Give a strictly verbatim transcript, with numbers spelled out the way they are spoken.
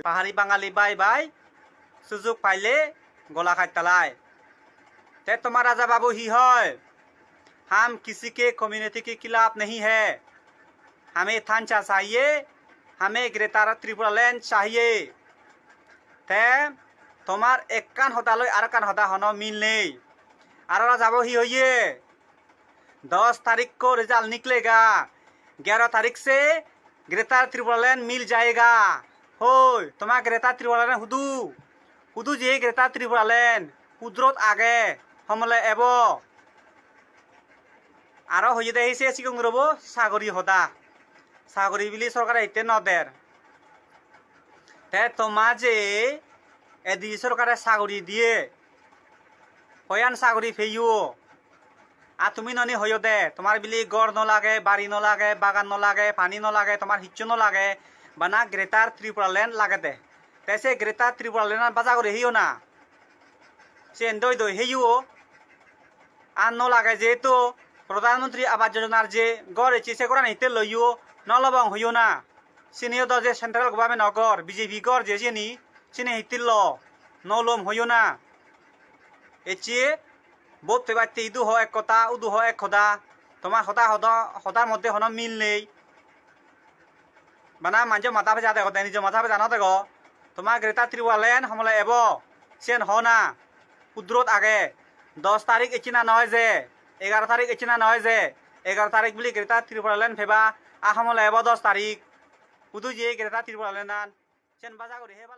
পাহাড়ি বাঙালি ভাই ভাই, সুযোগ পাইলে গলা কাটতালাই। তে তোমার রাজা বাবু হি হয়? হাম কিসি কে কমিউনিটি কি খিলাফ নেহি হ্যায়। হামে থানচা চাহিয়ে, হামে গ্রেটার ত্রিপুরাল্যান্ড চাহিয়ে। তে তোমার একখান হতা লই আরখান হতা হনো মিল নেই। আর রাজা বাবু হি হইয়ে? दस तारीख को रिजल्ट निकलेगा, ग्यारह तारीख से ग्रेटर त्रिपुरालैंड मिल जाएगा। Hoi, toma Greater Tipraland hudu? Hudu je Greater Tipraland? Hudrot age, homole ebo? Aro hoye de hise sigon gurobo sagori hoda. Sagori bili sorkare hitte no der. Te toma je edi sorkare sagori diye, hoyan sagori peyo? Ar tumi noni hoyo de, tomar bili ghor no lage, bari no lage, bagan no lage, pani no lage, tomar hissu no lage, bana Greater Tipraland lagede. Te se Greater Tipraland an baja guri heyo na. Siyen doi doi heyo. Ar no lage jehetu Pradhan Mantri Awas Yojonar je ghor ecche se ghoran hitte loyo, no lobong hoyo na. Siniyo do je central government o ghor, B J P ghor je siyeni, sini hitte lo, no lom hoyo na. Ecche vote pebatte idu ho ek hoda, udu ho ek hoda, tomar hoda hoda, hodar moddhe hono mil nei. Bana manjo matha peja dego de, nijo matha peja no dego. Toma Greater Tipraland homole ebo, siyen ho na. Hudrot age? Dos tarik ecche na noi je, egaro tarik ecche na noi je, egaro tarik bili Greater Tipraland peba, a homole ebo dos tarik. Hudu je Greater Tipraland an? Siyen baja guri hebar